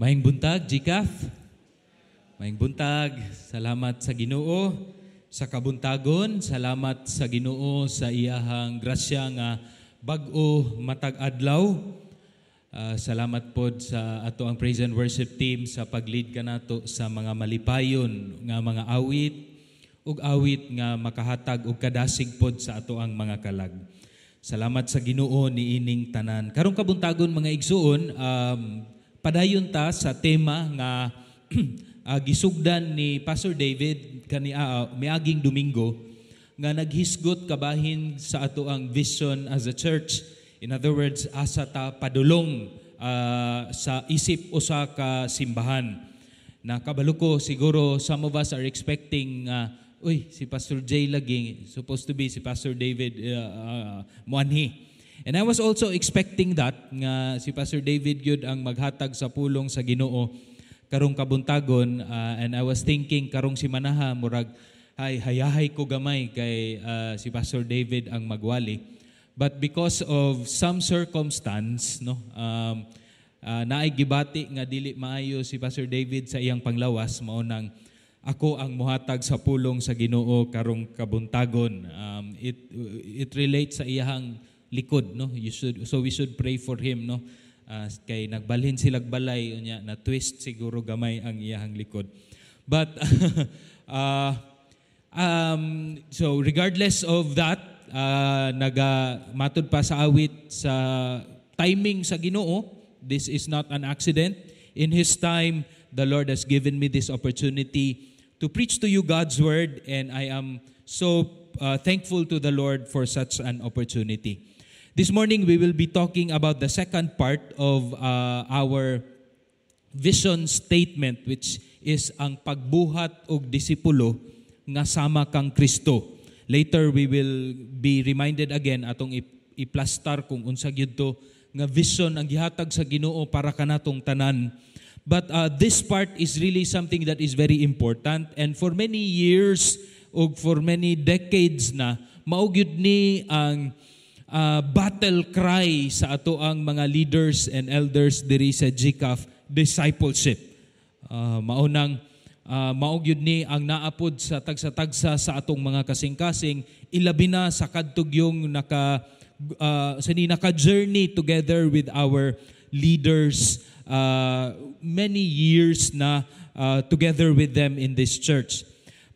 Maayong buntag, GCAF. Maayong buntag. Salamat sa Ginoo sa kabuntagon. Salamat sa Ginoo sa iyahang grasya nga bag-o matag adlaw. Salamat pod sa ato ang praise and worship team sa pag-lead kanato sa mga malipayon nga mga awit ug awit nga makahatag og kadasig pod sa ato ang mga kalag. Salamat sa Ginoo niining tanan. Karong kabuntagon, mga igsuon, padayon ta sa tema nga gisugdan ni Pastor David kani miaging Domingo nga naghisgot kabahin sa ato ang vision as a church. In other words, asa ta padulong sa isip usa ka simbahan. Nakabalo ko siguro some of us are expecting, uy, si Pastor Jay lagi, supposed to be si Pastor David muanhi. And I was also expecting that nga si Pastor David gyud ang maghatag sa pulong sa Ginoo karong kabuntagon, and I was thinking karong simanaha murag ay hayahay ko gamay kay si Pastor David ang magwali. But because of some circumstance, no, naay gibati nga dili maayo si Pastor David sa iyang panglawas, mao nang ako ang muhatag sa pulong sa Ginoo karong kabuntagon. It relates sa iyahang likod, no? You should so we should pray for him, no? Kay nagbalhin silag balay unya na twist siguro gamay ang iyahang likod. But so regardless of that, naga matud pa sa awit, sa timing sa Ginoo, this is not an accident. In His time, the Lord has given me this opportunity to preach to you God's word, and I am so thankful to the Lord for such an opportunity. This morning, we will be talking about the second part of our vision statement, which is ang pagbuhat og disipulo nga sama kang Kristo. Later we will be reminded again, atong iplastar kung unsa gyud to nga vision ang gihatag sa Ginoo para kanatong tanan. But this part is really something that is very important, and for many years ug for many decades na, mao gyud ni ang battle cry sa ato ang mga leaders and elders diri sa GCAF: discipleship. Mao nang mao gyud ni ang naapod sa tagsa-tagsa sa atong mga kasing-kasing, ilabi na sa kadtugyong naka sa ni naka-journey together with our leaders many years na together with them in this church.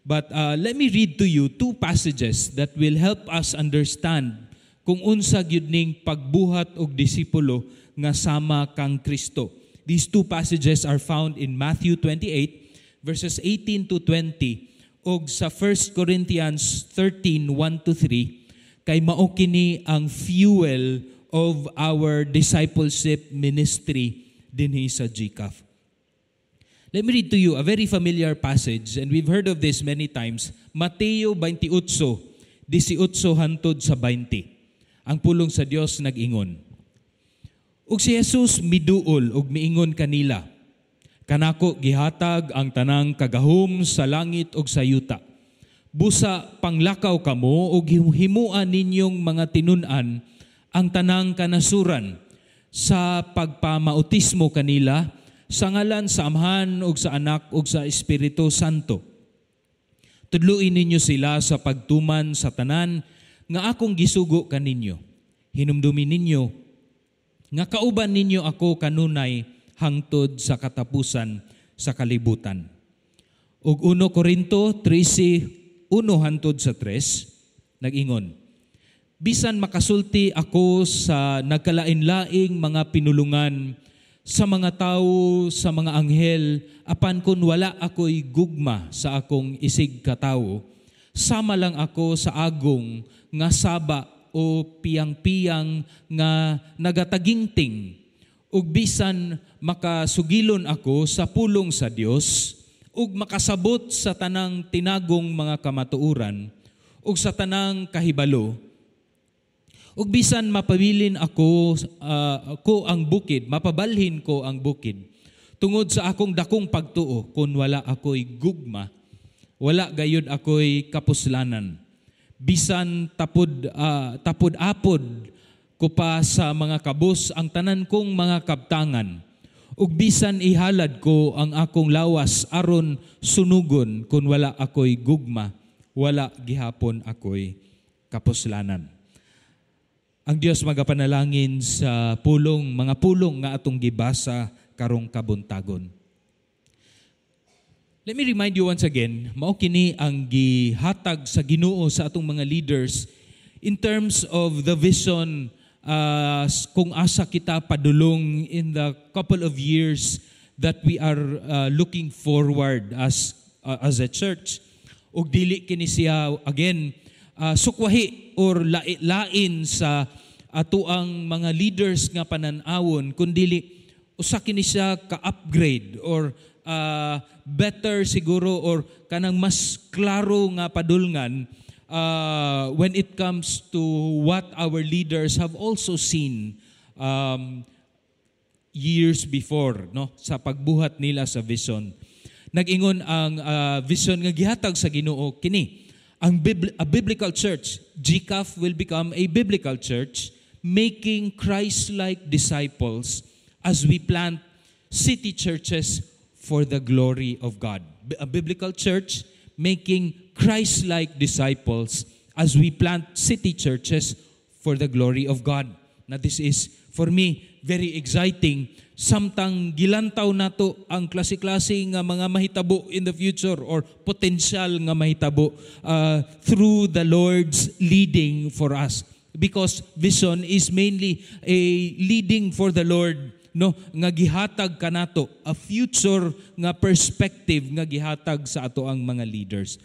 But let me read to you two passages that will help us understand kung unsa gyud ning pagbuhat og disipulo nga sama kang Kristo. These two passages are found in Matthew 28 verses 18 to 20 ug sa 1 Corinthians 13 1 to 3, kay mao kini ang fuel of our discipleship ministry dinhi sa GCAF. Let me read to you a very familiar passage, and we've heard of this many times. Mateo 28, 18 hantod sa 20. Ang pulong sa Dios nag-ingon: "Ug si Jesus miduol ug miingon kanila, 'Kanako gihatag ang tanang kagahom sa langit ug sa yuta. Busa panglakaw kamo ug himua ninyong mga tinun-an ang tanang kanasuran sa pagpamautismo kanila sa ngalan sa Amahan ug sa Anak ug sa Espiritu Santo. Tudluin ninyo sila sa pagtuman sa tanan nga akong gisugo kaninyo. Hinumdumi ninyo nga kauban ninyo ako kanunay hangtod sa katapusan sa kalibutan.'" Ug 1 Corinto 13, 1 hantod sa 3, nag-ingon, "Bisan makasulti ako sa nagkalain-laing mga pinulungan, sa mga tawo, sa mga anghel, apan kun wala ako'y gugma sa akong isig katawo, sama lang ako sa agong nga saba o piyang-piyang nga nagatagingting. Ug bisan makasugilon ako sa pulong sa Dios ug makasabot sa tanang tinagong mga kamatuoran ug sa tanang kahibalo, ug bisan mapabilin ako ko ang bukid, mapabalhin ko ang bukid tungod sa akong dakong pagtuo, kun wala ako'y gugma, wala gayud ako'y kapuslanan. Bisan tapod-apod ko pa sa mga kabus ang tanan kong mga kabtangan ug Ug bisan ihalad ko ang akong lawas aron sunugon, kun wala ako'y gugma, wala gihapon ako'y kapuslanan. Ang Dios magapanalangin sa pulong, mga pulong nga atong gibasa karong kabuntagon. Let me remind you once again, mao kini ang gihatag sa Ginoo sa atong mga leaders in terms of the vision kung asa kita padulong in the couple of years that we are looking forward as a church. Ug dili kini siya again sukwahi or lain sa atoang mga leaders nga panan-awon, kundili usa kini siya ka-upgrade or better siguro or kanang mas klaro nga padulngan when it comes to what our leaders have also seen years before, no, sa pagbuhat nila sa vision. Nag-ingon ang vision nga gihatag sa Ginoo kini: ang a biblical church, GCAF will become a biblical church making Christ-like disciples as we plant city churches for the glory of God. A biblical church making Christ-like disciples as we plant city churches for the glory of God. Now, this is, for me, very exciting. Samtang gilantaw nato ang klase-klase nga mga mahitabo in the future or potential nga mahitabo through the Lord's leading for us. Because vision is mainly a leading for the Lord, no, nga gihatag kanato a future nga perspective nga gihatag sa ato ang mga leaders.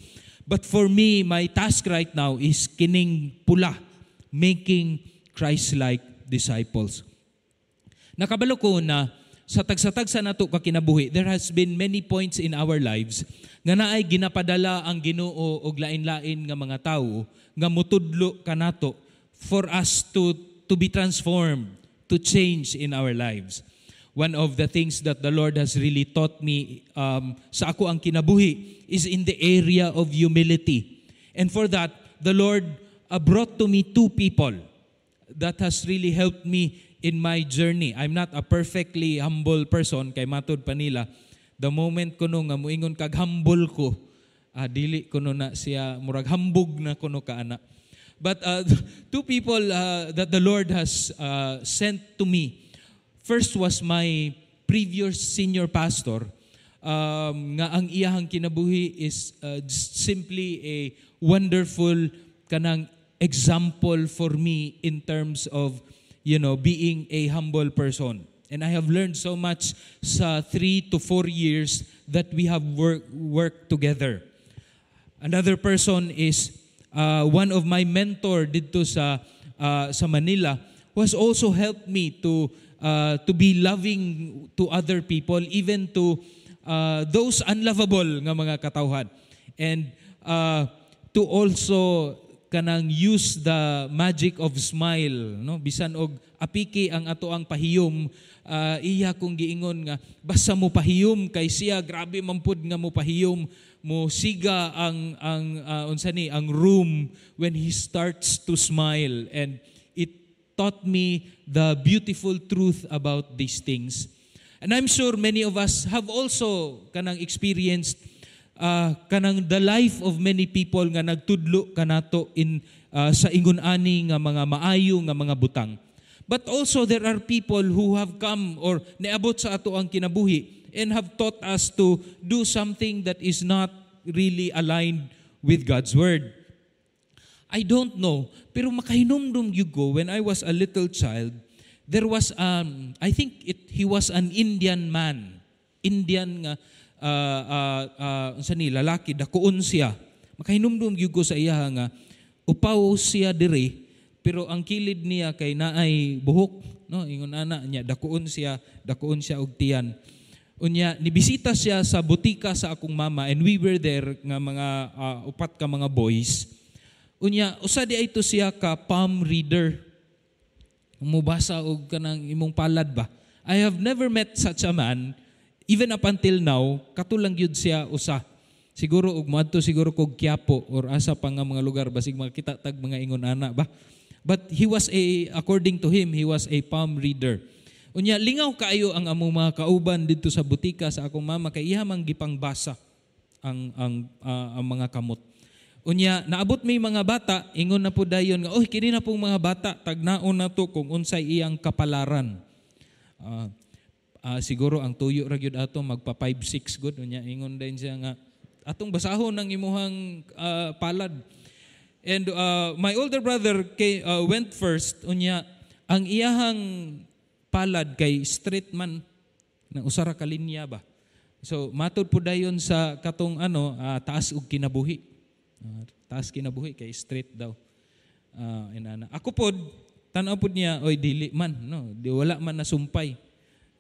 But for me, my task right now is kining pula, making Christ-like disciples. Nakabalo ko na sa tagsa-tagsa nato ka kinabuhi, there has been many points in our lives nga naay ginapadala ang Ginoo og lain-lain nga mga tawo nga mutudlo kanato for us to be transformed, to change in our lives. One of the things that the Lord has really taught me sa ako ang kinabuhi is in the area of humility. And for that, the Lord brought to me two people that has really helped me in my journey. I'm not a perfectly humble person kay matud pa nila, the moment kuno nga muingon kag humble ko, dili kuno na siya, murag hambog na kuno ka ana. But two people that the Lord has sent to me. First was my previous senior pastor nga ang iyahang kinabuhi is just simply a wonderful kanang example for me in terms of being a humble person. And I have learned so much sa 3 to 4 years that we have worked together. Another person is one of my mentor didto sa Manila, who has also helped me to be loving to other people, even to those unlovable nga mga katawhan. And to also kanang use the magic of smile, no, bisan og apiki ang ato ang pahiyom, iya kong giingon nga basta mo pahiyom kay siya grabe man pud nga mo pahiyom, mo siga ang unsa ni ang room when he starts to smile, and it taught me the beautiful truth about these things. And I'm sure many of us have also kanang experienced kanang the life of many people nga nagtudlo kanato in sa ingon ani nga mga maayo nga mga butang. But also there are people who have come or niabot sa ato ang kinabuhi and have taught us to do something that is not really aligned with God's word. I don't know, pero makahinumdum gyud ko when I was a little child, there was I think he was an Indian man. Indian nga unsa ni lalaki, dakuon siya. Makahinumdum gyud ko sa iya nga upaw siya diri, pero ang kilid niya kay naay buhok, no, ingon ana niya, dakuon siya og tiyan. Unya nibisita siya sa botika sa akong mama and we were there nga mga upat ka mga boys. Unya usa diay to siya ka palm reader. Mubasa og kanang imong palad ba. I have never met such a man even up until now, katulang gyud siya usa. Siguro og moadto siguro kog Quiapo or asa pa nga mga lugar, basig makita tag mga ingon ana ba. But he was a according to him, he was a palm reader. Unya lingaw kaayo ang among mga kauban didto sa butika sa akong mama kay iya man gipangbasa ang mga kamot. Unya naabot may mga bata, ingon na po dayon nga, "Oy, kini na pong mga bata, tagnaon na to kung unsay iyang kapalaran." Siguro ang tuyo ra gyud ato magpa 5-6 gud. Unya ingon din siya nga atong basahon ang imuhang palad. And my older brother went first. Unya ang iyahang palad kay straight man na usa ra ka linya ba. So matud po dayon sa katong ano, taas og kinabuhi. Taas kinabuhi kay straight daw. Inana. Ako pod tan-aw pod niya, oy, dili man, no, di wala man nasumpay.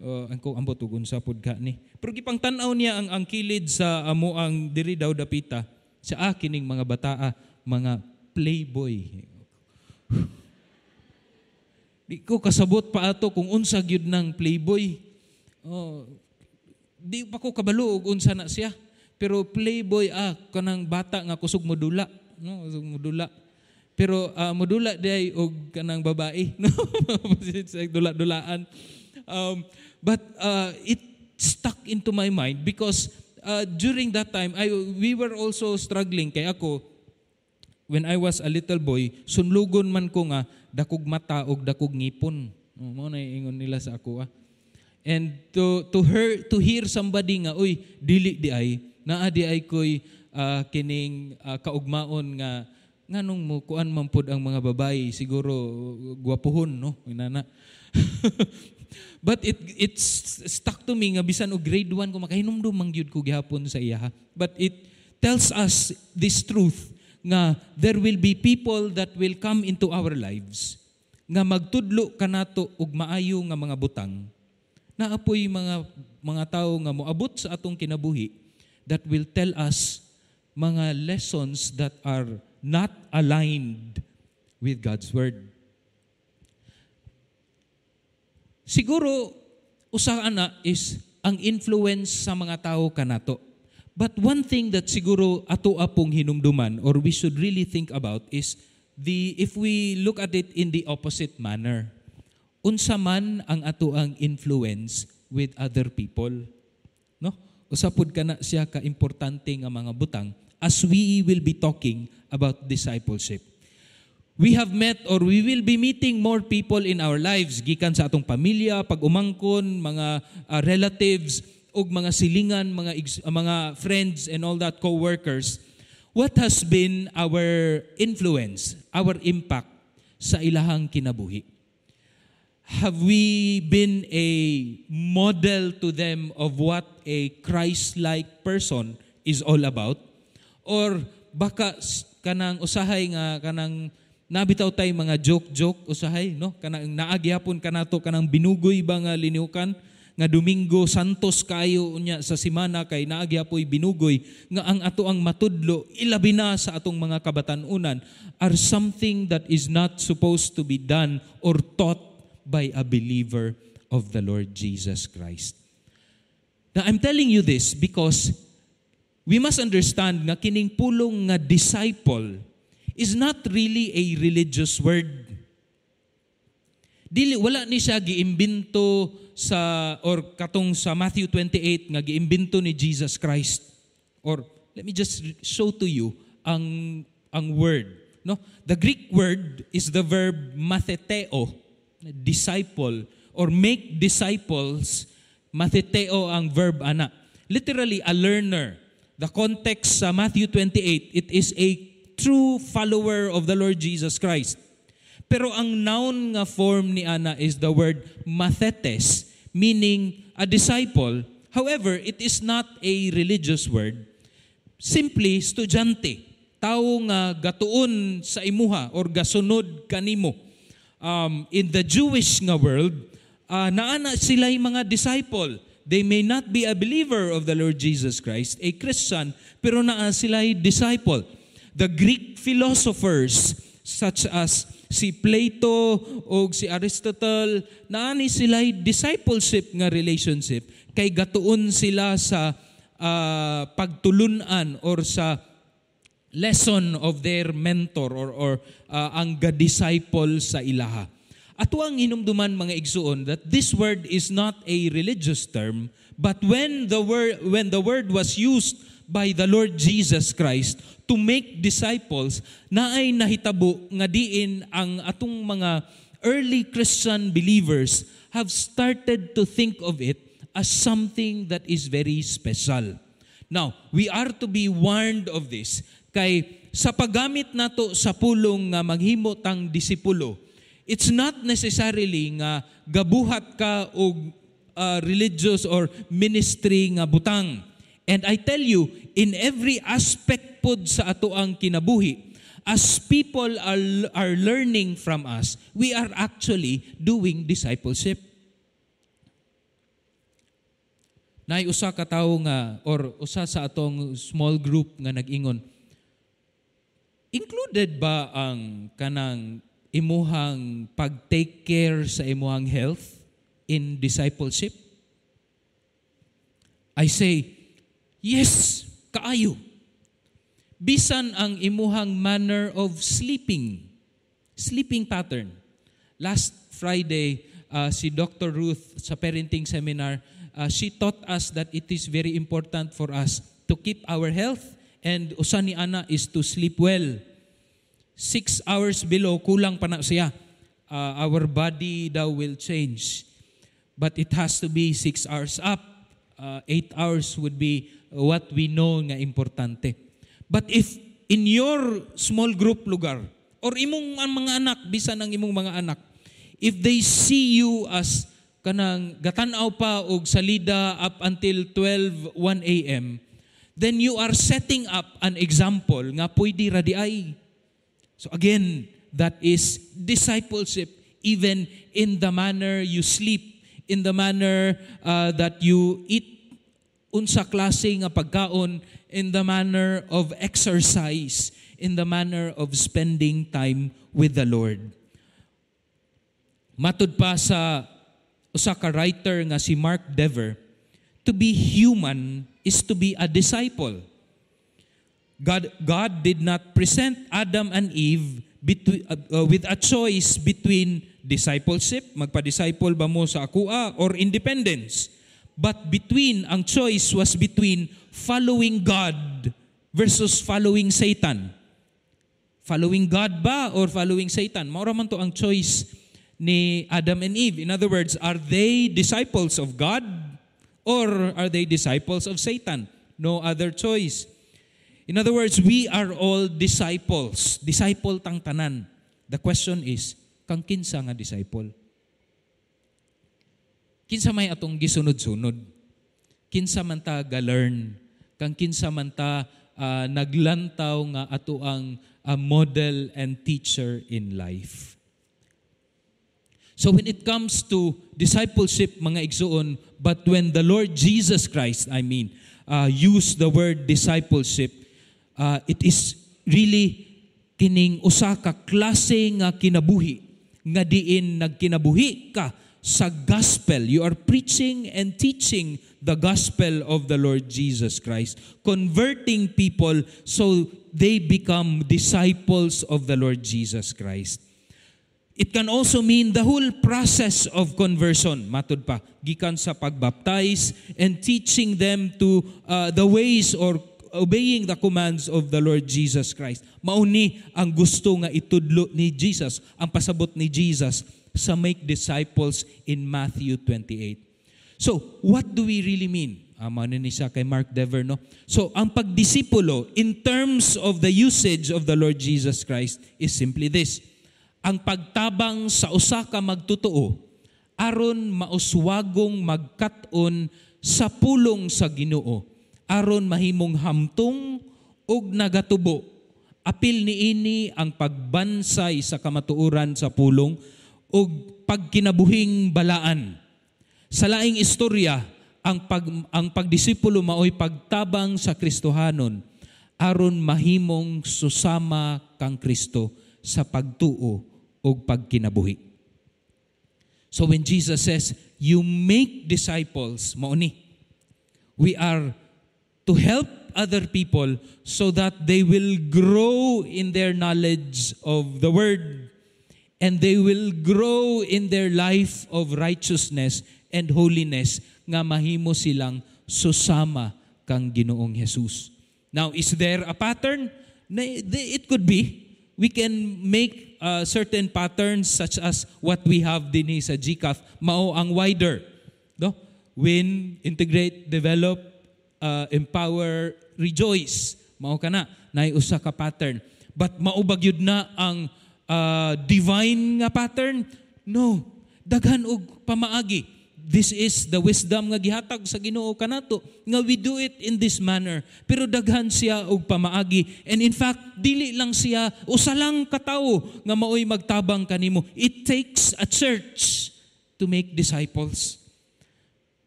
Ang ko ambot ug unsa pod ka ni. Pero gipang tan-aw niya ang kilid sa amo ang diri daw dapita sa kining mga bataa, mga playboy. Di ko kasabot pa ato kung unsa gyud ng playboy. Oh, di pa ko kabalo og unsa na siya. Pero playboy, kanang bata nga kusog modula, no, kusog modula. Pero modula diay og kanang babae, no? Dula-dulaan. But it stuck into my mind because during that time I we were also struggling kay ako, when I was a little boy, sunlugon man ko nga dakog mata og dakog ngipon. Oh, mao na ingon nila sa ako ah. And to hear somebody nga, "Uy, dili di ay," naa di ay koy kining kaugmaon nga nganong mo kuan man pod ang mga babae, siguro gwapuhon, no, inana. But it's stuck to me nga bisan og grade 1 ko, makahinumdum man gyud ko gihapon sa iya. But it tells us this truth nga there will be people that will come into our lives nga magtudlo kanato og maayo nga mga butang. Naapoy mga tawo nga moabot sa atong kinabuhi that will tell us mga lessons that are not aligned with God's word. Siguro usa ana is ang influence sa mga tao kanato. But one thing that siguro ato apong hinumduman or we should really think about is the if we look at it in the opposite manner. Unsa man ang ato ang influence with other people? No? Usa pud kana siya ka importante nga mga butang as we will be talking about discipleship. We have met or we will be meeting more people in our lives gikan sa atong pamilya, pag-umangkon, mga relatives ug mga silingan, mga friends and all that, co-workers. What has been our influence, our impact sa ilahang kinabuhi? Have we been a model to them of what a Christ-like person is all about? Or baka kanang usahay nga kanang nabitaw tay mga joke-joke usahay, no? Kanang naagyapon kanato kanang binugoy ba nga liniukan nga Domingo Santos kayo unya sa simana kay naagyapoy binugoy, nga ang ato ang matudlo ilabi na sa atong mga kabatan-unan are something that is not supposed to be done or taught by a believer of the Lord Jesus Christ. Now, I'm telling you this because we must understand nga kining pulong nga disciple is not really a religious word. Dili, wala ni siya giimbento sa or katong sa Matthew 28 nga giimbento ni Jesus Christ. Or let me just show to you ang word, no? The Greek word is the verb matheteo, disciple or make disciples. Matheteo ang verb ana. Literally a learner. The context sa Matthew 28, it is a true follower of the Lord Jesus Christ. Pero ang noun nga form ni ana is the word mathetes, meaning a disciple. However, it is not a religious word. Simply, estudyante. Tao nga gatuon sa imuha or gasunod kanimo. In the Jewish nga world, naana sila'y mga disciple. They may not be a believer of the Lord Jesus Christ, a Christian, pero naa sila'y disciple. The Greek philosophers, such as si Plato o si Aristotle, naani sila'y discipleship nga relationship, kay gatuon sila sa pagtulunan or sa lesson of their mentor or ang ga-disciple sa ilaha. Ato ang hinumduman, mga igsuon, that this word is not a religious term, but when the word was used by the Lord Jesus Christ to make disciples, naay nahitabo nga diin ang atong mga early Christian believers have started to think of it as something that is very special. Now, we are to be warned of this kay sa paggamit nato sa pulong nga maghimo tang disipulo, it's not necessarily nga gabuhat ka og religious or ministry nga butang. And I tell you, in every aspect pod sa ato ang kinabuhi, as people are learning from us, we are actually doing discipleship. Naay usa ka tawo nga or usa sa atong small group nga nag-ingon, included ba ang kanang imuhang pag-take care sa imuhang health in discipleship? I say, yes, kaayo. Bisan ang imuhang manner of sleeping, sleeping pattern. Last Friday, si Dr. Ruth sa parenting seminar, she taught us that it is very important for us to keep our health, and usa ni ana is to sleep well. 6 hours below, kulang pa na siya. Our body daw will change. But it has to be 6 hours up. 8 hours would be what we know nga importante. But if in your small group lugar, or imong ang mga anak, bisan ang imong mga anak, if they see you as kanang gatanaw pa og salida up until 12, 1 a.m., then you are setting up an example nga pwede ra di ay. So again, that is discipleship, even in the manner you sleep, in the manner that you eat, unsa klase nga pagkaon, in the manner of exercise, in the manner of spending time with the Lord. Matud pa sa usa ka writer nga si Mark Dever, to be human is to be a disciple. God did not present Adam and Eve with a choice between discipleship, magpa-disciple ba mo sa akua, or independence. But between, ang choice was between following God versus following Satan. Following God ba or following Satan? Mao man to ang choice ni Adam and Eve. In other words, are they disciples of God or are they disciples of Satan? No other choice. In other words, we are all disciples. Disciple tang tanan. The question is, kang kinsa nga disciple? Kinsa may atong gisunod-sunod? Kinsa man ta ga-learn? Kang kinsa man ta naglantaw nga ato ang model and teacher in life? So when it comes to discipleship, mga igsuon, but when the Lord Jesus Christ, I mean, use the word discipleship, it is really kining usa ka klase nga kinabuhi nga diin nagkinabuhi ka sa gospel. You are preaching and teaching the gospel of the Lord Jesus Christ, converting people so they become disciples of the Lord Jesus Christ. It can also mean the whole process of conversion, matud pa, gikan sa pagbaptize and teaching them to the ways or obeying the commands of the Lord Jesus Christ. Mauni ang gusto nga itudlo ni Jesus, ang pasabot ni Jesus sa make disciples in Matthew 28. So, what do we really mean? Mao ni siya kay Mark Dever, no? So, ang pagdisipulo in terms of the usage of the Lord Jesus Christ is simply this: ang pagtabang sa usa ka magtotoo aron mauswagong magkat-on sa pulong sa Ginoo, aron mahimong hamtong ug nagatubo. Apil niini ang pagbansay sa kamatuoran sa pulong ug pagkinabuhing balaan. Sa laing istorya, ang pagdisipulo maoy pagtabang sa Kristohanon aron mahimong susama kang Kristo sa pagtuo ug pagkinabuhi. So when Jesus says, "You make disciples," mao ni. We are to help other people so that they will grow in their knowledge of the Word. And they will grow in their life of righteousness and holiness nga mahimo silang susama kang Ginoong Jesus. Now, is there a pattern? It could be. We can make certain patterns such as what we have dinhi sa GCAF, mao ang WIDER. No? Win, integrate, develop, empower, rejoice. Mao kana, naay usa ka pattern. But mao ba gyud na ang divine nga pattern? No. Daghan og pamaagi. This is the wisdom nga gihatag sa Ginoo kanato nga we do it in this manner. Pero daghan siya og pamaagi. And in fact, dili lang siya usa lang katawo nga maoy magtabang kanimo. It takes a church to make disciples.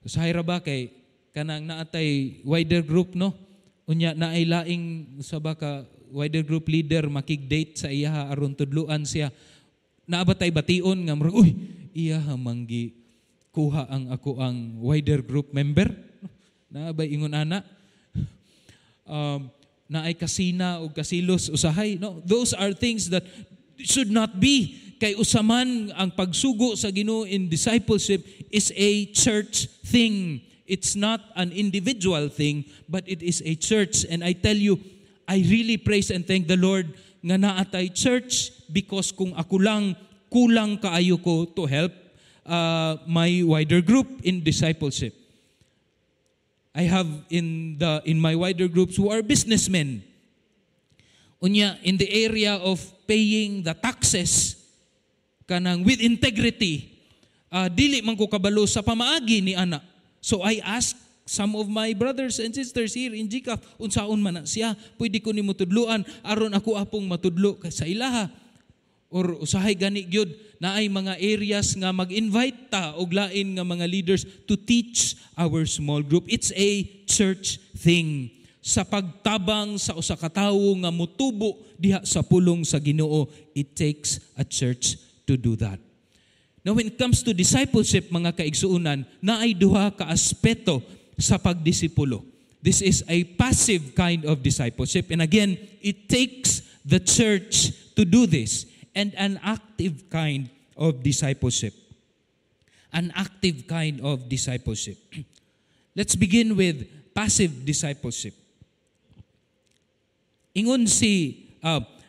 Usahay ra ba kay kanang naatay wider group, no? Unya naay laing usa ba ka wider group leader makig-date sa iyaha aron tudluan siya. Naa ba tay bation nga murag, "Uy, iyaha manggi kuha ang ako ang wider group member"? Naa ba ingon ana? Naay kasina o kasilos usahay, no? Those are things that should not be, kay usaman ang pagsugo sa Ginoo in discipleship is a church thing. It's not an individual thing, but it is a church. And I tell you, I really praise and thank the Lord nga naatay church, because kung ako lang, kulang kaayo ko to help my wider group in discipleship. I have in my wider groups who are businessmen. Unya, in the area of paying the taxes kanang with integrity, dili man ko kabalo sa pamaagi ni ana. So I ask some of my brothers and sisters here in GCAF, unsaon man na siya, pwede ko nimo tudluan aron ako apong matudlo sa ilaha. Or usahay gani gyud naay mga areas nga mag-invite ta og lain nga mga leaders to teach our small group. It's a church thing. Sa pagtabang sa usa ka tawo nga mutubo diha sa pulong sa Ginoo, it takes a church to do that. Now, when it comes to discipleship, mga kaigsuunan, naay duha ka aspeto sa pagdisipulo. This is a passive kind of discipleship. And again, it takes the church to do this. And an active kind of discipleship. An active kind of discipleship. Let's begin with passive discipleship. Ingon si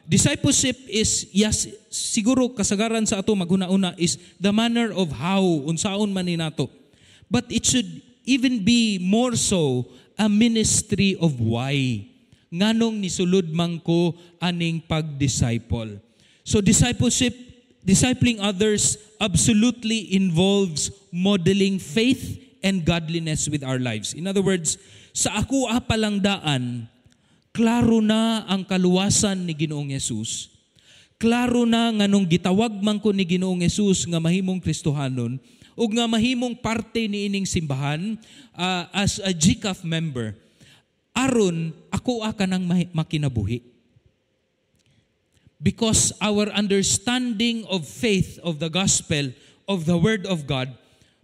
discipleship is, yes, siguro kasagaran sa ato maghuna-una is the manner of how, unsaon man ni nato. But it should even be more so a ministry of why. Nganong nisulod man ko aning pag-disciple. So discipleship, discipling others, absolutely involves modeling faith and godliness with our lives. In other words, sa ako pa lang daan, klaro na ang kaluwasan ni Ginoong Yesus. Klaro na nganong gitawag man ko ni Ginoong Yesus nga mahimong Kristohanon ug nga mahimong parte ni ining simbahan as a GCAF member, aron ako kanang makinabuhi. Because our understanding of faith, of the gospel, of the word of God,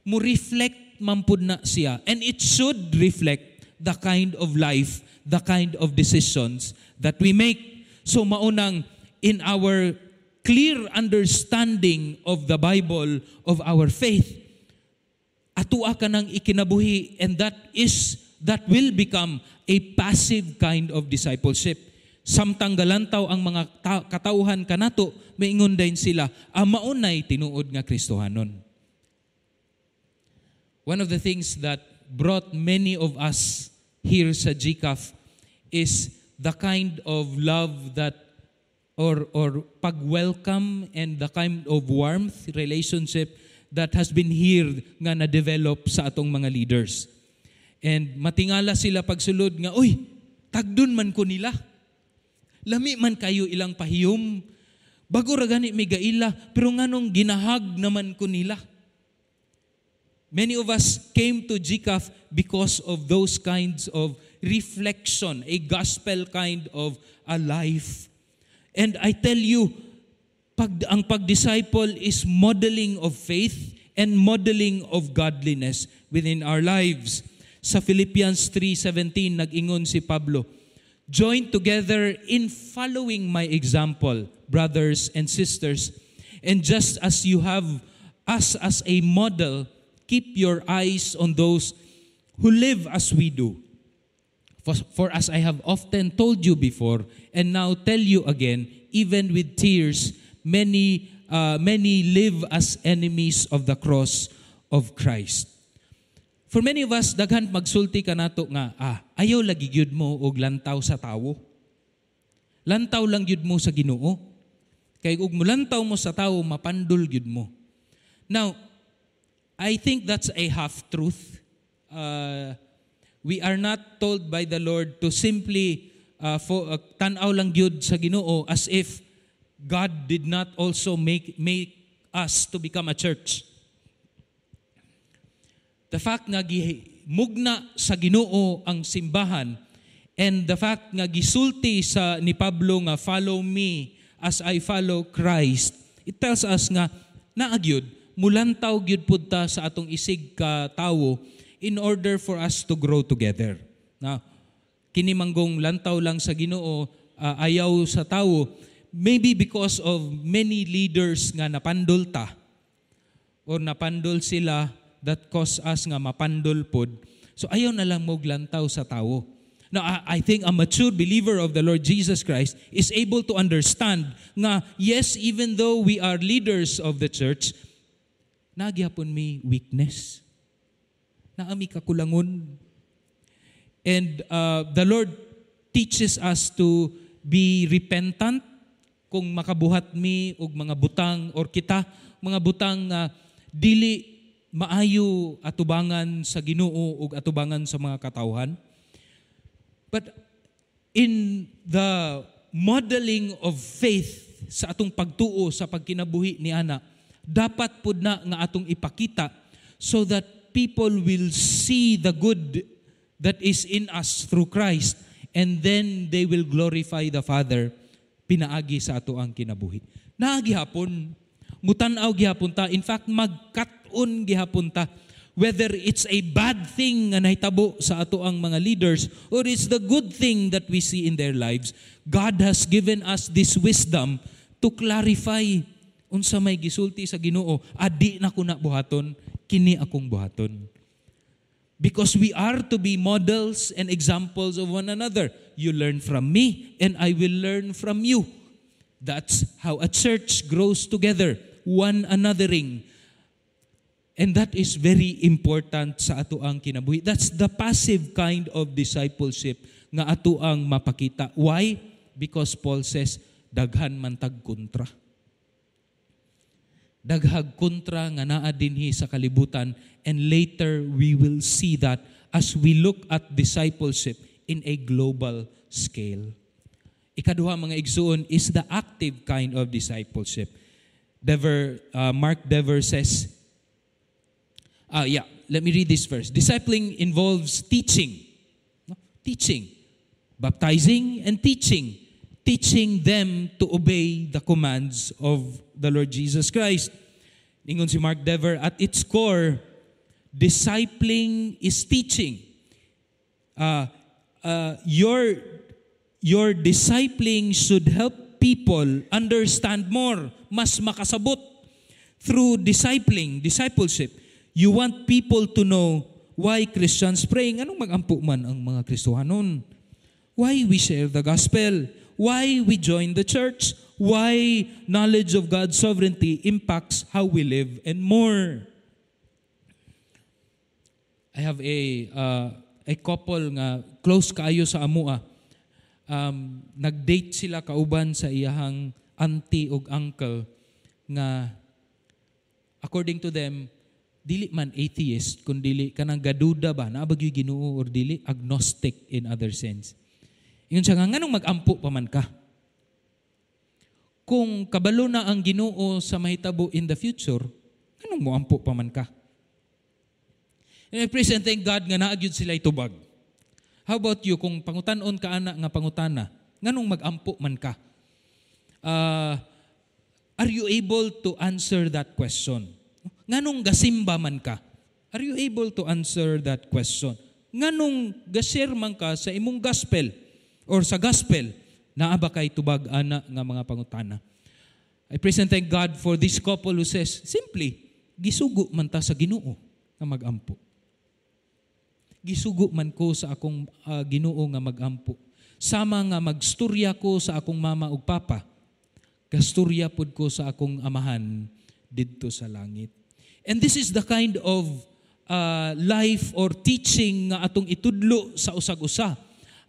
mo reflect man pud na siya. And it should reflect the kind of life, the kind of decisions that we make. So maunang in our clear understanding of the Bible, of our faith, atua ka nang ikinabuhi, and that will become a passive kind of discipleship. Samtang galantaw ang mga katawhan kanato, maingon din sila, "Ah, maunay tinuod nga Kristohanon." One of the things that brought many of us here sa GCAF is the kind of love that or pag-welcome and the kind of warmth relationship that has been here nga na-develop sa atong mga leaders. And matingala sila pagsulod nga, "Uy, tagdon man ko nila. Lami man kayo ilang pahiyom. Bago ra gani may gaila, pero nganong ginahag naman ko nila?" Many of us came to GCAF because of those kinds of reflection, a gospel kind of a life. And I tell you, ang pag-disciple is modeling of faith and modeling of godliness within our lives. Sa Philippians 3:17, nag-ingon si Pablo, "Join together in following my example, brothers and sisters." And just as you have us as a model, keep your eyes on those who live as we do. For as I have often told you before, and now tell you again, even with tears, many live as enemies of the cross of Christ. For many of us, daghan magsulti kanato nga, ayaw lagi gyud mo og lantaw sa tawo. Lantaw lang gyud mo sa Ginoo. Kay ug mulantaw mo sa tawo, mapandol gyud mo. Now, I think that's a half truth. We are not told by the Lord to simply tan-aw lang gyud sa Ginoo as if God did not also make us to become a church. The fact nga gimugna sa Ginoo ang simbahan and the fact nga gisulti sa ni Pablo nga "Follow me as I follow Christ," it tells us nga naa gyud mulantaw gyud pud ta sa atong isig ka tawo in order for us to grow together. Now, kini manggong lantaw lang sa Ginoo, ayaw sa tawo, maybe because of many leaders nga napandol ta or napandol sila that cause us nga mapandol pod. So ayaw na lang mo lantaw sa tawo. Now, I think a mature believer of the Lord Jesus Christ is able to understand nga, yes, even though we are leaders of the church, naa gyapon mi weakness. Naa mi kakulangon. And the Lord teaches us to be repentant kung makabuhat mi og mga butang or kita mga butang nga dili maayo atubangan sa Ginoo ug atubangan sa mga katawhan. But in the modeling of faith sa atong pagtuo sa pagkinabuhi ni ana, dapat pud na nga atong ipakita so that people will see the good that is in us through Christ, and then they will glorify the Father pinaagi sa ato ang kinabuhi. Naa gihapon, mutan-aw gihapon ta, in fact magkat-on gihapon ta, whether it's a bad thing nga nahitabo sa ato ang mga leaders or it's the good thing that we see in their lives. God has given us this wisdom to clarify unsa may gisulti sa Ginoo. Adi na ko na buhaton, kini akong buhaton. Because we are to be models and examples of one another. You learn from me and I will learn from you. That's how a church grows together, one anothering. And that is very important sa ato ang kinabuhi. That's the passive kind of discipleship nga ato ang mapakita. Why? Because Paul says, daghan man tag kontra. Daghag kontra nga naa dinhi sa kalibutan, and later we will see that as we look at discipleship in a global scale. Ikaduha, mga igsuon, is the active kind of discipleship. Mark Dever says, yeah, let me read this first. Discipling involves teaching. No? Teaching. Baptizing and teaching. Teaching them to obey the commands of the Lord Jesus Christ. Ingon si Mark Dever, at its core, discipling is teaching. Your discipling should help people understand more, mas makasabot. Through discipling, discipleship, you want people to know why Christians pray. Anong magampo man ang mga Kristohanon? Why we share the gospel? Why we join the church? Why knowledge of God's sovereignty impacts how we live and more. I have a couple nga close kaayo sa amoa. Nag-date sila kauban sa iyahang auntie ug uncle nga according to them dili man atheist kun dili kanang gaduda ba, naa ba gyud Ginoo or dili, agnostic in other sense. Ingon siya nga, "Nganong magampo pa man ka? Kung kabalo na ang Ginoo sa mahitabo in the future, nganong moampo pa man ka?" And I praise and thank God nga naa gyud sila itubag. How about you, kung pangutan-on ka ana nga pangutana, nganong magampo man ka? Are you able to answer that question? Nganong gasimba man ka? Are you able to answer that question? Nganong ga-share man ka sa imong gospel or sa gospel? Naa ba kay tubag ana nga mga pangutana? I praise and thank God for this couple who says, simply, "Gisugo man ta sa Ginoo nga magampo. Gisugo man ko sa akong Ginoo nga magampo. Sama nga magstorya ko sa akong mama ug papa, gastorya pud ko sa akong Amahan didto sa langit." And this is the kind of life or teaching nga atong itudlo sa usag-usa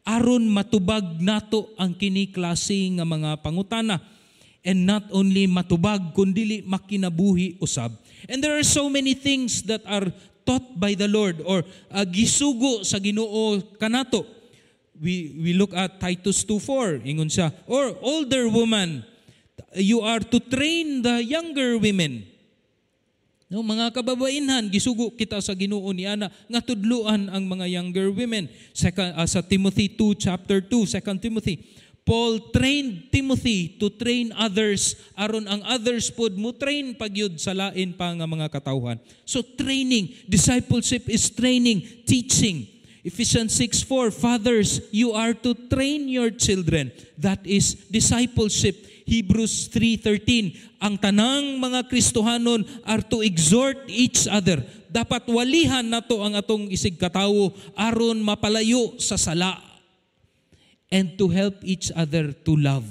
aron matubag nato ang kini klase nga mga pangutana, and not only matubag kundili makinabuhi usab. And there are so many things that are taught by the Lord or gisugo sa Ginoo kanato. We look at Titus 2:4, ingon siya, or older woman, you are to train the younger women. No, mga kababainhan, gisugo kita sa Ginoo ni ana nga tudluan ang mga younger women. Second, sa Timothy 2 chapter 2, 2 Timothy, Paul trained Timothy to train others aron ang others pod mo train pagyud sa lain pa nga mga katawhan. So training, discipleship is training, teaching. Ephesians 6:4, fathers, you are to train your children. That is discipleship. Hebrews 3:13, ang tanang mga Kristohanon are to exhort each other. Dapat walihan nato ang atong isig katawo aron mapalayo sa sala and to help each other to love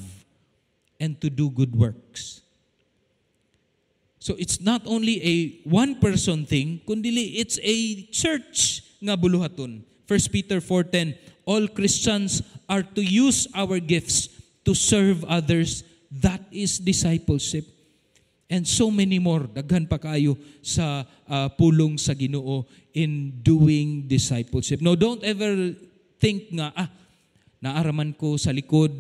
and to do good works. So it's not only a one person thing, kundi it's a church nga buluhaton. 1 Peter 4:10, all Christians are to use our gifts to serve others. That is discipleship. And so many more, daghan pa kaayo sa pulong sa Ginoo in doing discipleship. No, don't ever think nga, "Ah, naaraman ko sa likod,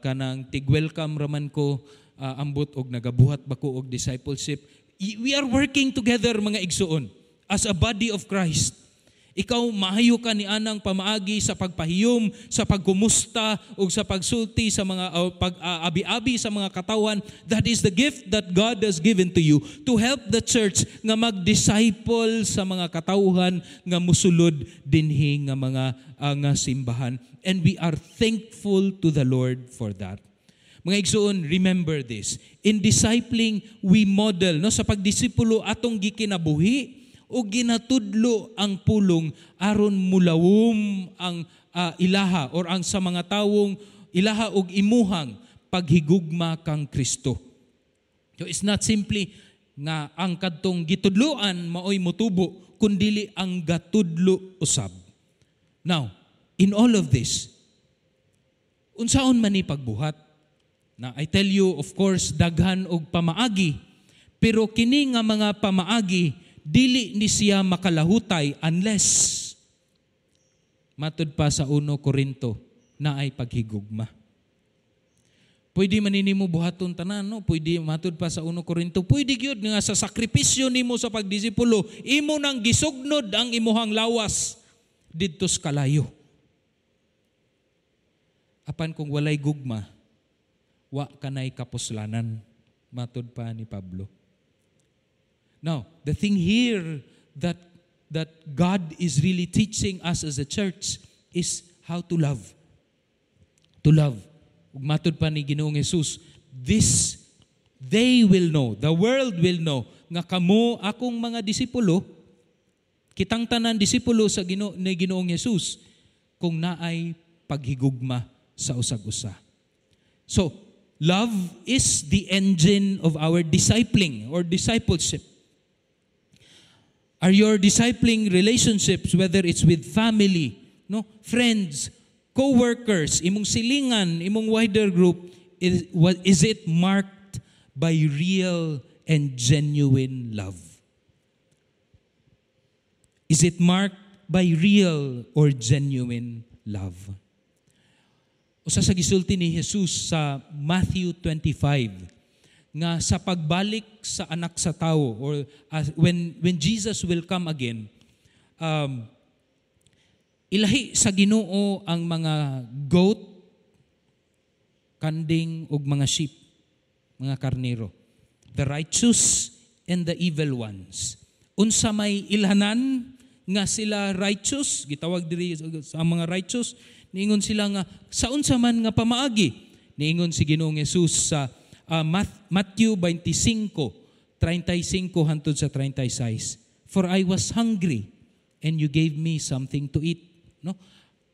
kanang tig-welcome raman ko, ambot og nagabuhat ba ko og discipleship." We are working together, mga igsuon, as a body of Christ. Ikaw, maayo ka ni anang pamaagi sa pagpahiyom, sa pagkumusta ug sa pagsulti sa mga pag-abi-abi sa mga katawan. That is the gift that God has given to you to help the church nga mag-disciple sa mga katawhan nga musulod dinhi nga mga nga simbahan. And we are thankful to the Lord for that. Mga igsuon, remember this. In discipling, we model, no, sa pagdisipulo atong gikinabuhi o ginatudlo ang pulong aron mulawom ang ilaha or ang sa mga tawong ilaha og imuhang paghigugma kang Kristo. So it's not simply nga ang kadtong gitudloan maoy motubo, kundili ang gatudlo usab. Now, in all of this, unsaon man ni pagbuhat? Na I tell you, of course, daghan og pamaagi, pero kini nga mga pamaagi dili ni siya makalahutay unless, matud pa sa 1 Korinto, na ay paghigugma. Pwede man nimo buhaton tanan, no? Pwede, matud pa sa 1 Korinto, pwede gyud nga sa sakripisyo nimo sa pagdisipulo, imo nang gisugnod ang imuhang lawas didto sa kalayo. Apan kung walay gugma, wa kanay kapuslanan, matud pa ni Pablo. Now, the thing here that God is really teaching us as a church is how to love. To love. Ug matud pa ni Ginoong Jesus, this they will know, the world will know nga kamo akong mga disipulo, kitang tanan disipulo sa Ginoo ni Ginoong Jesus kung naay paghigugma sa usag-usa. So, love is the engine of our discipling or discipleship. Are your discipling relationships, whether it's with family, no, friends, co-workers, imong silingan, imong wider group, is it marked by real and genuine love? Is it marked by real or genuine love? Usa sa gisulti ni Jesus sa Matthew 25 nga sa pagbalik sa Anak sa Tao or when Jesus will come again, ilahi sa Ginoo ang mga goat, kanding ug mga sheep, mga karnero. The righteous and the evil ones. Unsa may ilhanan nga sila righteous, gitawag diri sa mga righteous, niingon sila nga sa unsa man nga pamaagi, niingon si Ginoong Jesus sa Matthew 25:35 hangtod sa 36. "For I was hungry and you gave me something to eat." No?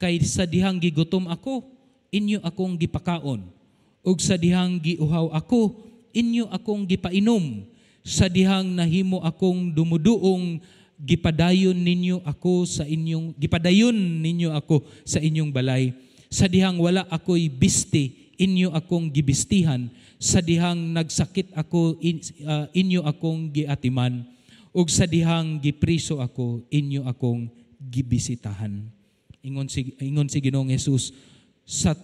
"Kay sa dihang gigutom ako, inyo akong gipakaon. Ug sa dihang giuhaw ako, inyo akong gipainom. Sa dihang nahimo akong dumuduong, gipadayon ninyo ako sa inyong balay. Sa dihang wala ako'y bisti, inyo akong gibistihan. Sa dihang nagsakit ako, inyo akong giatiman. Ug sa dihang gipriso ako, inyo akong gibisitahan." Ingon si Ginoong Jesus, Sa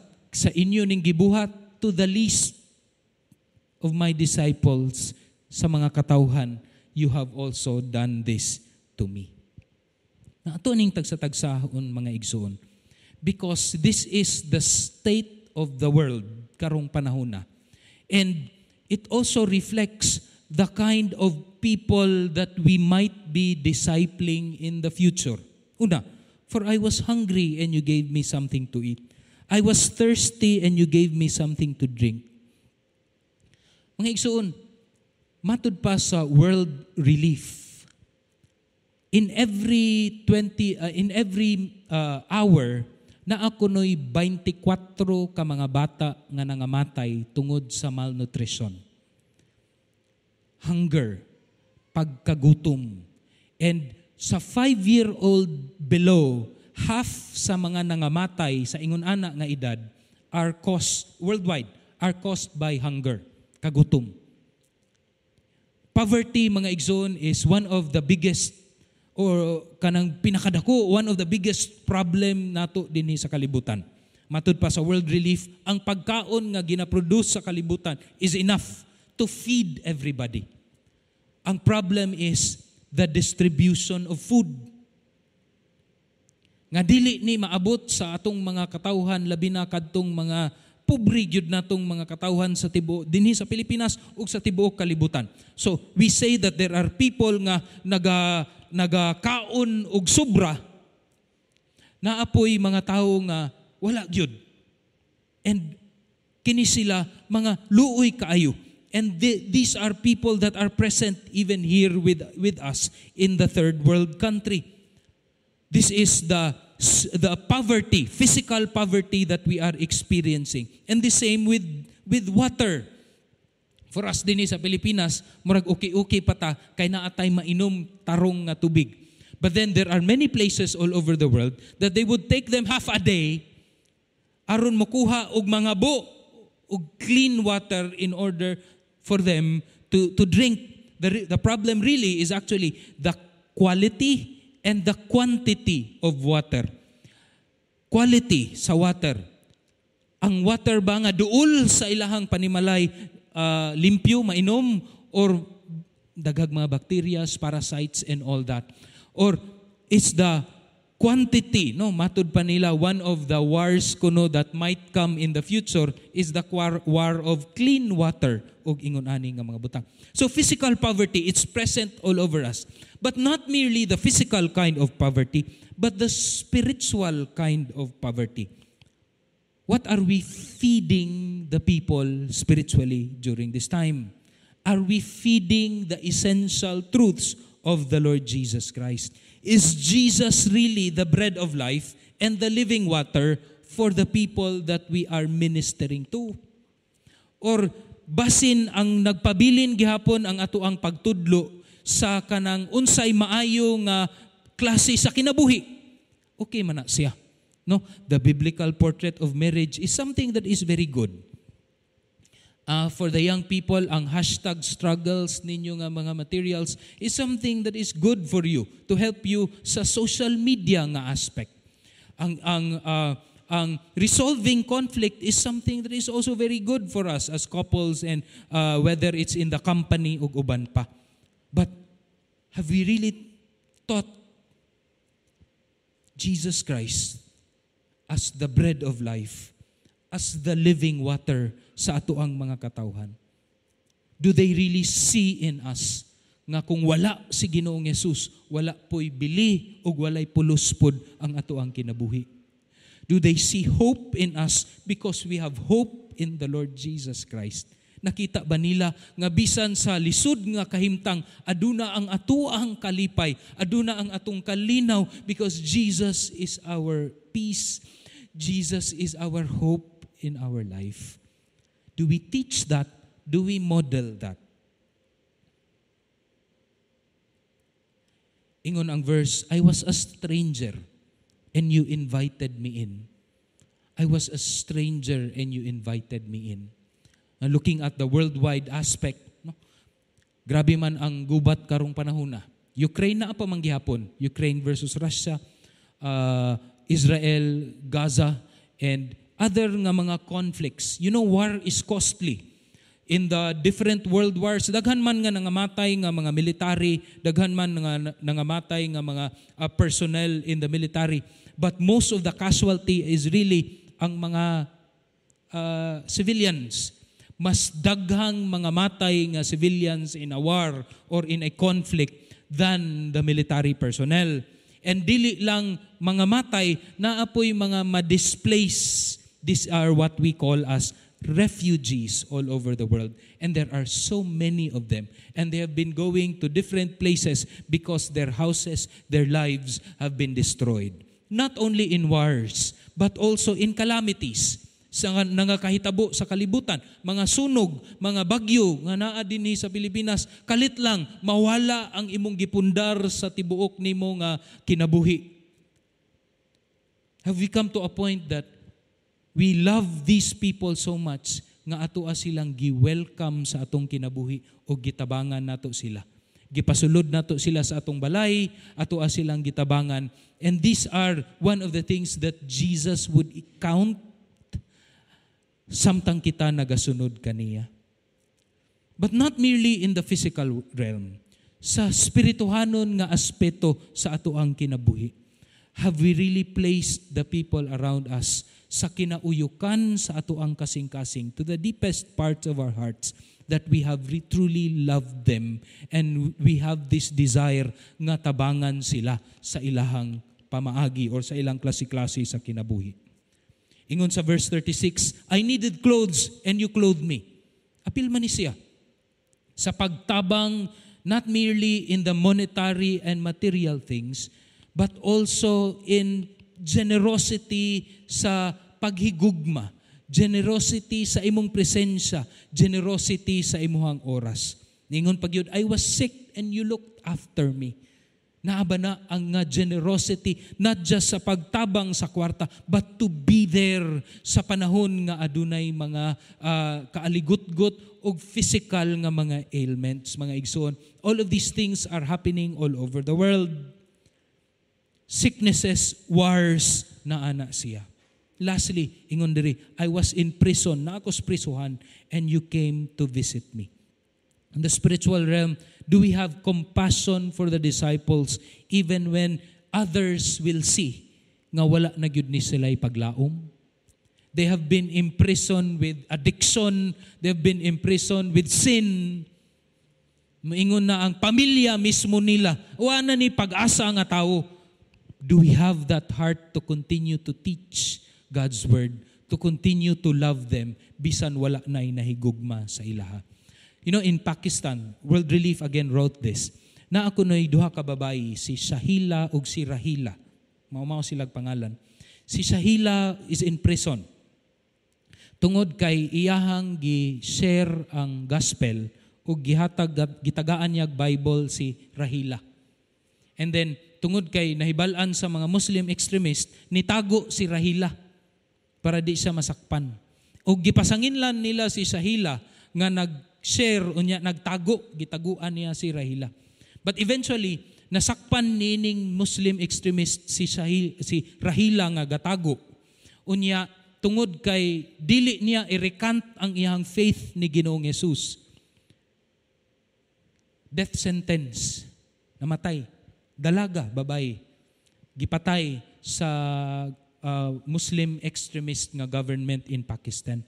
inyo ning gibuhat to the least of my disciples, sa mga katawhan, you have also done this to me." Na ato ning tagsa-tagsahon, mga igsoon, because this is the state of the world karong panahon na. And it also reflects the kind of people that we might be discipling in the future. Una, "For I was hungry and you gave me something to eat. I was thirsty and you gave me something to drink." Mga igsoon, matud pa sa World Relief, in every hour naa kuno'y 24 ka mga bata nga nangamatay tungod sa malnutrition. Hunger, pagkagutom. And sa 5-year-old below, half sa mga nangamatay sa ingon ana nga edad are caused worldwide are caused by hunger, kagutom. Poverty, mga igsoon, is one of the biggest or kanang pinakadako, one of the biggest problem nato dinhi sa kalibutan. Matud pa sa World Relief, ang pagkaon nga ginaproduce sa kalibutan is enough to feed everybody. Ang problem is the distribution of food. Nga dili ni maabot sa atong mga katawhan, labi na kadtong mga pobre gyud natong mga katawhan sa tibuok dinhi sa Pilipinas ug sa tibuok kalibutan. So we say that there are people nga nagakaon og sobra, naa poy mga tawo nga wala gyud. And kini sila mga luoy kaayo. And these are people that are present even here with us in the third world country. This is the poverty, physical poverty that we are experiencing. And the same with water. For us dinhi sa Pilipinas, murag okay-okay pa ta kay naa tay mainom tarong nga tubig. But then there are many places all over the world that they would take them half a day aron mokuha og mga bo og clean water in order for them to drink. The problem really is actually the quality and the quantity of water. Quality sa water. Ang water ba nga duol sa ilahang panimalay, limpyo, mainom, or daghag mga bacteria, parasites, and all that? Or is the quantity, no? Matud pa nila, one of the wars kuno that might come in the future is the war of clean water ug ingon ani nga mga butang. So physical poverty, it's present all over us. But not merely the physical kind of poverty, but the spiritual kind of poverty. What are we feeding the people spiritually during this time? Are we feeding the essential truths of the Lord Jesus Christ? Is Jesus really the bread of life and the living water for the people that we are ministering to? Or basin ang nagpabilin gihapon ang atoang pagtudlo sa kanang unsay maayo nga klase sa kinabuhi? Okay man na siya. No, the biblical portrait of marriage is something that is very good. For the young people, ang #struggles ninyo nga mga materials is something that is good for you to help you sa social media nga aspect. Ang resolving conflict is something that is also very good for us as couples and whether it's in the company ug uban pa. But have we really taught Jesus Christ as the bread of life, as the living water sa atoang mga katawhan? Do they really see in us nga kung wala si Ginoong Hesus, wala po'y bili ug walay pulos pod ang atoang kinabuhi? Do they see hope in us because we have hope in the Lord Jesus Christ? Nakita ba nila nga bisan sa lisod nga kahimtang, aduna ang atuang kalipay, aduna ang atong kalinaw because Jesus is our peace? Jesus is our hope in our life. Do we teach that? Do we model that? Ingon ang verse, "I was a stranger and you invited me in." I was a stranger and you invited me in. Now, looking at the worldwide aspect, no? Grabe man ang gubat karong panahon na. Ukraine na pa man gihapon. Ukraine versus Russia, Israel, Gaza, and other nga mga conflicts. War is costly. In the different world wars, daghan man nga nangamatay nga mga military, daghan man nga nangamatay nga mga personnel in the military. But most of the casualty is really ang mga civilians. Mas daghang mga matay nga civilians in a war or in a conflict than the military personnel. And dili lang mga matay, naapoy mga ma-displace. These are what we call as refugees all over the world. And there are so many of them. And they have been going to different places because their houses, their lives have been destroyed. Not only in wars, but also in calamities sa nangakahitabo sa kalibutan, mga sunog, mga bagyo nga naa dinhi sa Pilipinas, kalit lang mawala ang imong gipundar sa tibuok nimo nga kinabuhi. Have we come to a point that we love these people so much nga ato silang gi-welcome sa atong kinabuhi o gitabangan nato sila? Gipasulod nato sila sa atong balay, ato silang gitabangan. And these are one of the things that Jesus would count samtang kita nagasunod kaniya. But not merely in the physical realm, sa spirituhanon nga aspeto sa atoang kinabuhi. Have we really placed the people around us sa kinauyukan sa atoang kasing-kasing, to the deepest parts of our hearts, that we have truly loved them and we have this desire nga tabangan sila sa ilahang pamaagi or sa ilang klase-klase sa kinabuhi? Ingon sa verse 36, "I needed clothes and you clothed me." Apil man ni siya sa pagtabang, not merely in the monetary and material things, but also in generosity sa paghigugma, generosity sa imong presensya, generosity sa imuhang oras. Ningon pagyud, "I was sick and you looked after me." Naa ba na ang nga generosity, not just sa pagtabang sa kwarta, but to be there sa panahon nga adunay mga kaaligutgot og physical nga mga ailments, mga igsoon? All of these things are happening all over the world. Sicknesses, wars, naana siya. Lastly, ingon diri, "I was in prison, naa ko sa prisuhan, and you came to visit me." In the spiritual realm, do we have compassion for the disciples even when others will see nga wala na gyud ni sila paglaom? They have been imprisoned with addiction, they have been imprisoned with sin. Moingon na ang pamilya mismo nila, wala na ni pag-asa nga tao. Do we have that heart to continue to teach God's word, to continue to love them, bisan wala na nahigugma sa ilaha? In Pakistan, World Relief again wrote this, naa kuno'y duha ka babayi, si Shahila ug si Rahila. Mao-mao silag pangalan. Si Shahila is in prison tungod kay iyahang gi-share ang gospel ug gihatag, gitagaan niya Bible si Rahila. And then tungod kay nahibal-an sa mga Muslim extremist, nitago si Rahila para di siya masakpan. Ug gipasanginlan nila si Shahila nga nag-share unya nagtago, gitaguan niya si Rahila. But eventually nasakpan nining Muslim extremist si Rahila nga gatago. Unya tungod kay dili niya i-recant ang iyang faith ni Ginoong Hesus, death sentence, namatay. Dalaga, babae. Gipatay sa Muslim extremist nga government in Pakistan.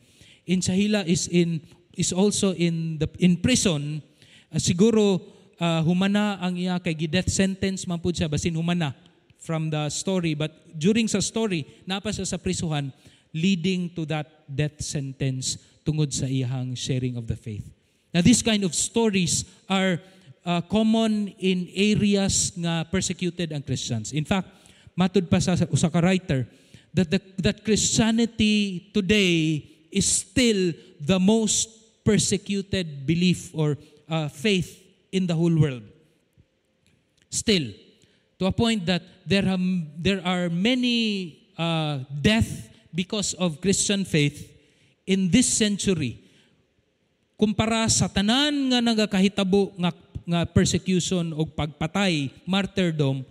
In Shahila is also in prison. Siguro humana ang iya kay gi-death sentence man pud siya, basin humana from the story, but during sa story naa pa siya sa prisuhan. leading to that death sentence tungod sa iyang sharing of the faith. Now, these kind of stories are common in areas nga persecuted ang Christians. In fact, matud pa sa usa ka writer that Christianity today is still the most persecuted belief or faith in the whole world. Still, to a point that there are many death because of Christian faith in this century kumpara sa tanan nga nagakahitabo nga persecution o pagpatay, martyrdom,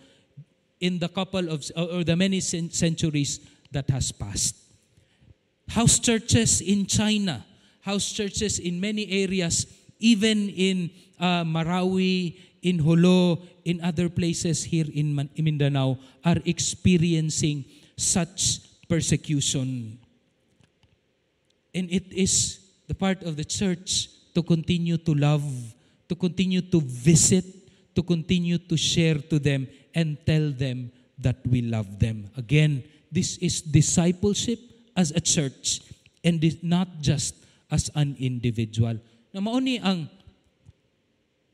in the couple of or the many centuries that has passed. House churches in China, house churches in many areas, even in Marawi, in Jolo, in other places here in Mindanao, are experiencing such persecution. And it is the part of the church to continue to love, to continue to visit, to continue to share to them and tell them that we love them. Again, this is discipleship as a church and not just as an individual. Na mao ni ang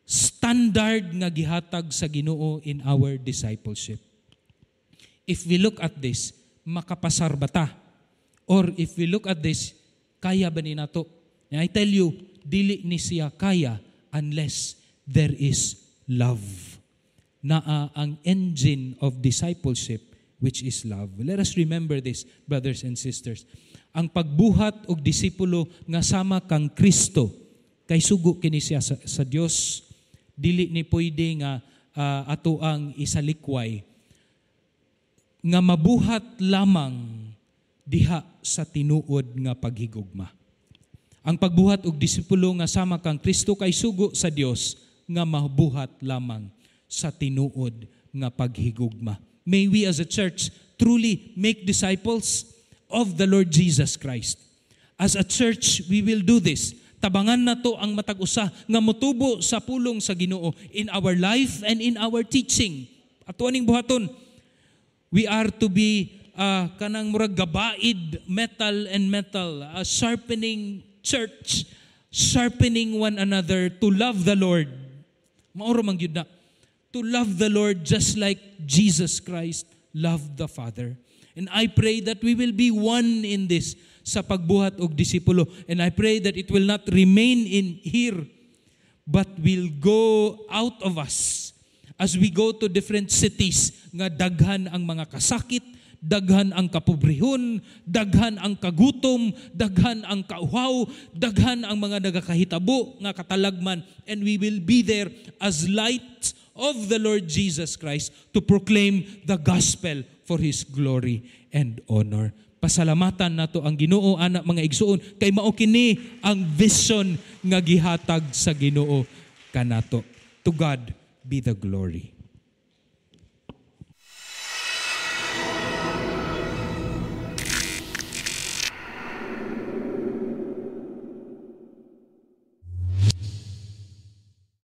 standard nga gihatag sa Ginoo in our discipleship. If we look at this, makapasar ba ta? Or if we look at this, kaya ba ni nato? And I tell you, dili ni siya kaya unless there is love. Naa ang engine of discipleship, which is love. Let us remember this, brothers and sisters. Ang pagbuhat og disipulo nga sama kang Kristo kay sugo kini siya sa Dios. Dili ni pwede nga ato ang isalikway nga mabuhat lamang diha sa tinuod nga paghigugma. Ang pagbuhat og disipulo nga sama kang Kristo kay sugo sa Dios nga mabuhat lamang sa tinuod nga paghigugma. May we as a church truly make disciples of the Lord Jesus Christ. As a church, we will do this. Tabangan nato ang matag usa nga motubo sa pulong sa Ginoo in our life and in our teaching. Ato aning buhaton. We are to be kanang murag gabaid, metal and metal, a sharpening church, sharpening one another to love the Lord. Mao ra man gyud na. To love the Lord just like Jesus Christ loved the Father. And I pray that we will be one in this sa pagbuhat og disipulo. And I pray that it will not remain in here, but will go out of us as we go to different cities nga daghan ang mga kasakit, daghan ang kapobrehon, daghan ang kagutom, daghan ang kauhaw, daghan ang mga nagakahitabo nga katalagman, and we will be there as light of the Lord Jesus Christ to proclaim the gospel for His glory and honor. Pasalamatan nato ang Ginoo ana, mga igsuon, kay mao kini ang vision nga gihatag sa Ginoo kanato. To God be the glory.